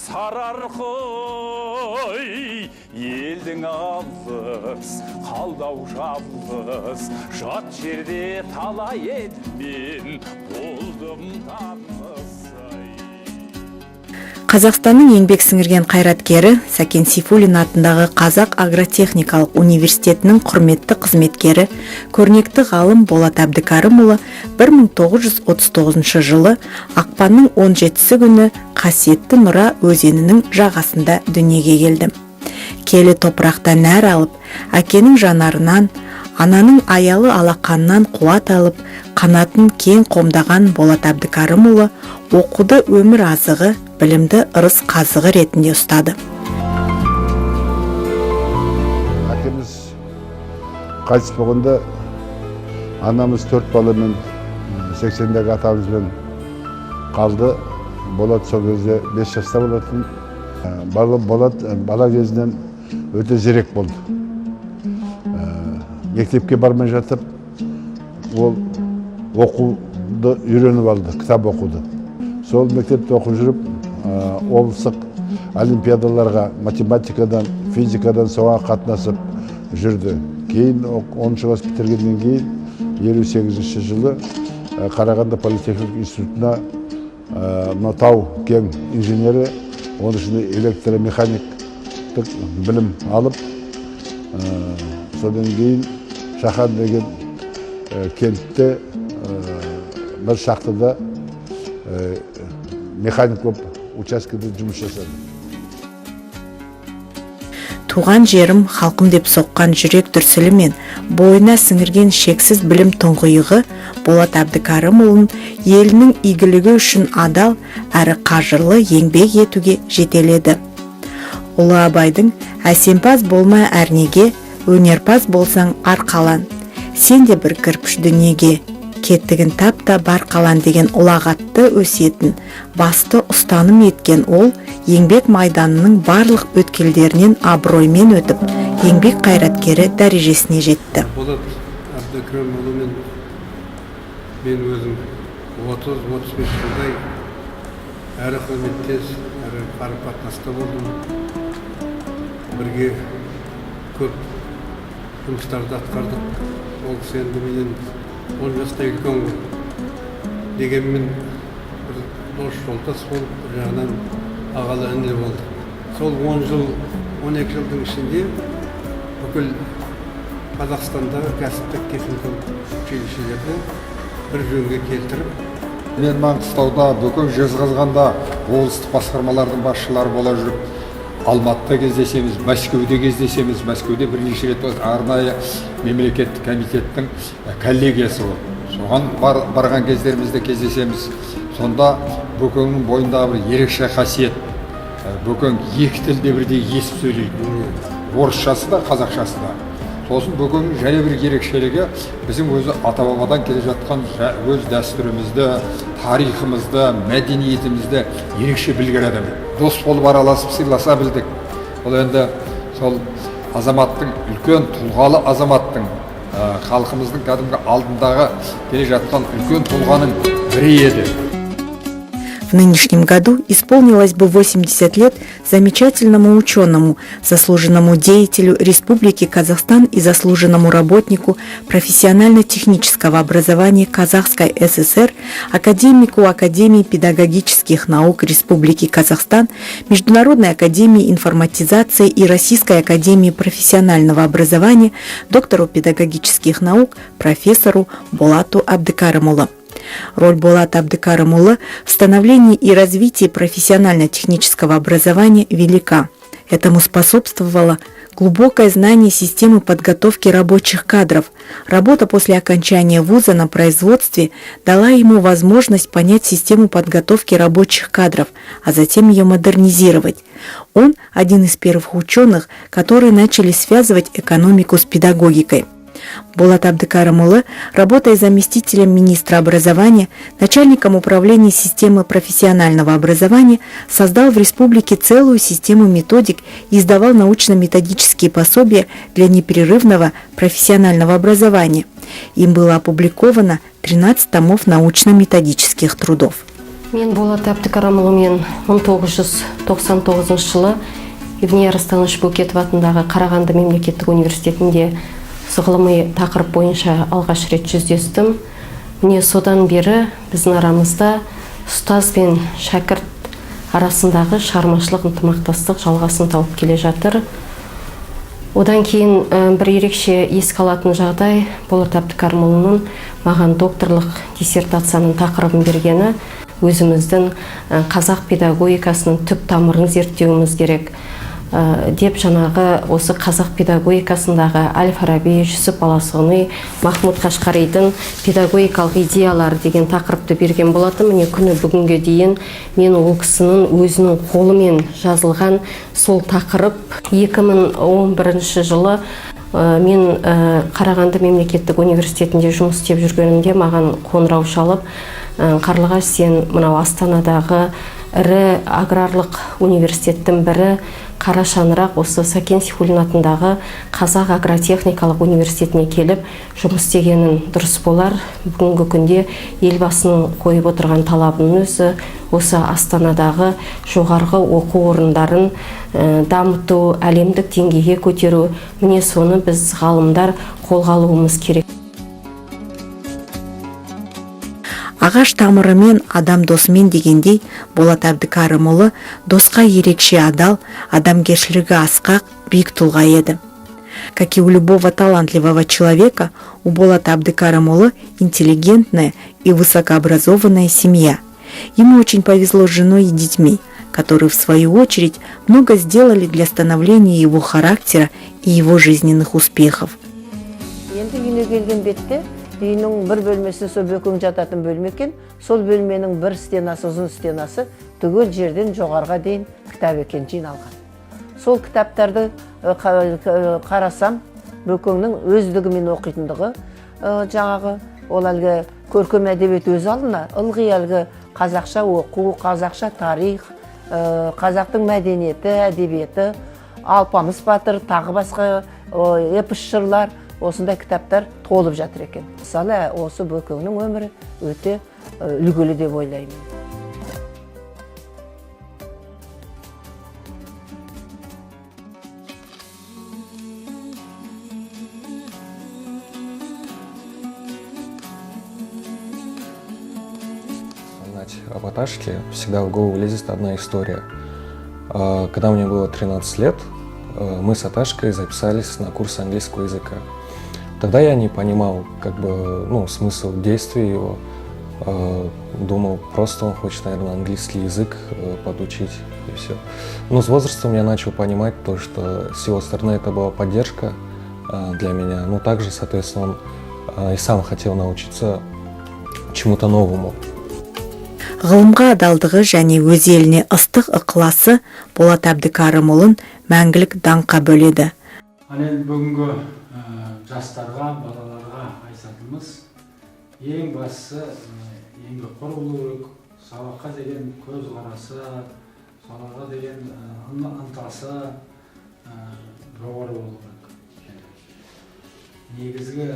Сарыарқа, елдің алыс, қалды-ау жалғыз. Жат жерде талай елмен болдым таныс. Қазақстанның еңбек сіңірген қайраткері, Сәкен Сейфуллин атындағы Қазақ агротехникалық университетінің құрметті қызметкері, көрнекті ғалым Болат Әбдікәрімұлы 1939 жылы ақпанның 17 күні қасиетті Нұра өзенінің жағасында дүниеге келді. Киелі топырақтан нәр алып, әкенің жанарынан, ананың аялы алақанынан қуат алып, қанатын кең қомдаған Болат Әбдікәрімұлы оқуды өмір азығы, білімді ырыс қазығы ретінде ұстады. Әкеміз қайтыс болғанда, анамыз төрт баламен, 80-дегі атамызбен қалды. Болат сол кезде 5 жаста болатын. Болат бала кезінен өте зерек болды. Мектепке бармай жатып, ол оқуды үйреніп алды, кітап оқуды. Сол мектепте оқып жүріп, облыстық олимпиадаларға математикадан, физикадан, соған қатынасып жүрді. Кейін 10-класс бітіргеннен кейін 58-жылы Қарағанды политехникалық институтына, мына тау кен инженері, оның ішінде электромеханиктік білім алып, содан кейін Шахан деген кентте бір шахтада механик болып учаскеде жұмыс жасады. Туған жерім, халқым деп соққан жүрек дүрсілі мен бойына сіңірген шексіз білім тұңғиығы Болат Әбдікәрімұлын елінің игілігі үшін адал әрі қажырлы еңбек етуге жетеледі. Ұлы Абайдың «Әсемпаз болма әрнеге, өнерпаз болсаң арқалан, сен де бір кірпіш дүниеге, кетігін тап та бар қалан» деген ұлағатты өсиетін басты ұстаным еткен ол еңбек майданының барлық өткелдерінен абыроймен өтіп, еңбек қайраткері дәрежесіне жетті. Болат Әбдікәрімұлымен мен өзім 30-35 жылдай әрі қызметтес, әрі қарым қатынаста болдым. Бірге көп жұмыстарды атқардық. Ол кісі енді менен 10 жастай үлкен ғой, дегенмен бір дос жолдас болып, бір жағынан ағалы інілі болдық. Сол 10 жыл, 12 жылдың ішінде бүкіл Қазақстандағы кәсіптік техникалық училищелерді бір жөнге келтіріп. Мен Маңғыстауда, Бөкең Жезқазғанда облыстық басқармалардың басшылары бола жүріп, Алматыда кездесеміз, Мәскеуде кездесеміз. Мәскеуде бірнеше рет арнайы мемлекеттік комитеттің коллегиясы болды, соған барған кездерімізде кездесеміз. Сонда Бөкеңнің бойындағы бір ерекше қасиет: Бөкең екі тілде бірдей есіп сөйлейді, орысшасы да, қазақшасы да. Сосын Бөкеңнің және бір ерекшелігі: біздің өзі ата бабадан келе жатқан өз дәстүрімізді, тарихымызды, мәдениетімізді ерекше білген адам еді. Дос болып араласып, сыйласа білдік. Ол енді сол азаматтың, үлкен тұлғалы азаматтың, халқымыздың кәдімгі алдындағы келе жатқан үлкен тұлғаның бірі еді. В нынешнем году исполнилось бы 80 лет замечательному ученому, заслуженному деятелю Республики Казахстан и заслуженному работнику профессионально-технического образования Казахской ССР, академику Академии педагогических наук Республики Казахстан, Международной академии информатизации и Российской академии профессионального образования, доктору педагогических наук, профессору Болату Абдыкарымулы. Роль Болата Абдыкарымулы в становлении и развитии профессионально-технического образования велика. Этому способствовало глубокое знание системы подготовки рабочих кадров. Работа после окончания вуза на производстве дала ему возможность понять систему подготовки рабочих кадров, а затем ее модернизировать. Он один из первых ученых, которые начали связывать экономику с педагогикой. Болат Абдыкарымулы, работая заместителем министра образования, начальником управления системы профессионального образования, создал в республике целую систему методик и издавал научно-методические пособия для непрерывного профессионального образования. Им было опубликовано 13 томов научно-методических трудов. Мен Болат Әбдікәрімұлымен 1999 жылы Евней Арыстанович Бөкетов атындағы Қарағанды мемлекеттік университетінде ғылыми тақырып бойынша алғаш рет жүздестім. Міне, содан бері біздің арамызда ұстаз бен шәкірт арасындағы шығармашылық ынтымақтастық жалғасын тауып келе жатыр. Одан кейін бір ерекше еске алатын жағдай, Болат Әбдікәрімұлының маған докторлық диссертацияның тақырыбын бергені. Өзіміздің қазақ педагогикасының түп тамырын зерттеуіміз керек деп, жаңағы осы қазақ педагогикасындағы Әл-Фараби, Жүсіп Баласағұни, Махмұд Қашқаридің педагогикалық идеялары деген тақырыпты берген болатын. Міне, күні бүгінге дейін мен ол кісінің өзінің қолымен жазылған сол тақырып. 2011 жылы мен Қарағанды мемлекеттік университетінде жұмыс істеп жүргенімде маған қоңырау шалып, «Қарлығаш, сен мынау Астанадағы ірі аграрлық университеттің бірі, қара шаңырақ осы Сәкен Сейфуллин атындағы Қазақ агротехникалық университетіне келіп жұмыс істегенің дұрыс болар. Бүгінгі күнде Елбасының қойып отырған талабының өзі осы Астанадағы жоғарғы оқу орындарын дамыту, әлемдік деңгейге көтеру. Міне, соны біз, ғалымдар, қолға алуымыз керек». Ағаш тамырымен, адам досымен дегендей, Болат Әбдікәрімұлы досқа ерекше адал, адамгершілігі асқақ, биік тұлға еді. Как и у любого талантливого человека, у Болата Абдыкарымулы интеллигентная и высокообразованная семья. Ему очень повезло с женой и детьми, которые, в свою очередь, много сделали для становления его характера и его жизненных успехов. Енді үйіне келген бетте үйінің бір бөлмесі сол Бөкең жататын бөлме екен. Сол бөлменің бір стенасы, ұзын стенасы, түгел жерден жоғарыға дейін кітап екен жиналған. Сол кітаптарды қарасам, Бөкеңнің өздігімен оқитындығы, жаңағы ол әлгі көркем әдебиет өз алдына, ылғи әлгі қазақша оқу, қазақша тарих, қазақтың мәдениеті, әдебиеті, Алпамыс батыр, тағы басқа эпос, жырлар, осындай кітаптар толып жатыр екен. Мысалы, осы Бөкеңнің өмірі өте үлгілі деп ойлаймын. Вспоминать об Аташке, всегда в голову лезет одна история. Когда мне было 13 лет, мы с Аташкой записались на курс английского языка. Тогда я не понимал, как бы, ну, смысл действий его. Думал, просто он хочет, наверное, английский язык подучить, и все. Но с возрастом я начал понимать то, что с его стороны это была поддержка для меня. Ну, также, соответственно, он и сам хотел научиться чему-то новому. Ғылымға адалдығы және өз еліне ыстық ықыласы Болат Әбдікәрімұлын мәңгілік даңққа бөледі. Ал енді бүгінгі жастарға, балаларға айтатынымыз, ең бастысы, еңбекқор болу керек, сабаққа деген көзқарасы, соларға деген ынтасы жоғары болу керек. Негізгі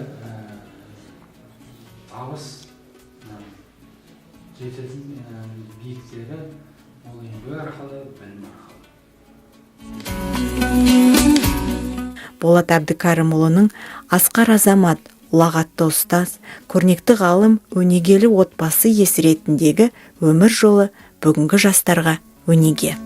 табыс жететін биіктері ол еңбек арқылы, білім арқылы. Болат Әбдікәрімұлының асқар азамат, ұлағатты ұстаз, көрнекті ғалым, өнегелі отбасы иесі ретіндегі өмір жолы бүгінгі жастарға өнеге.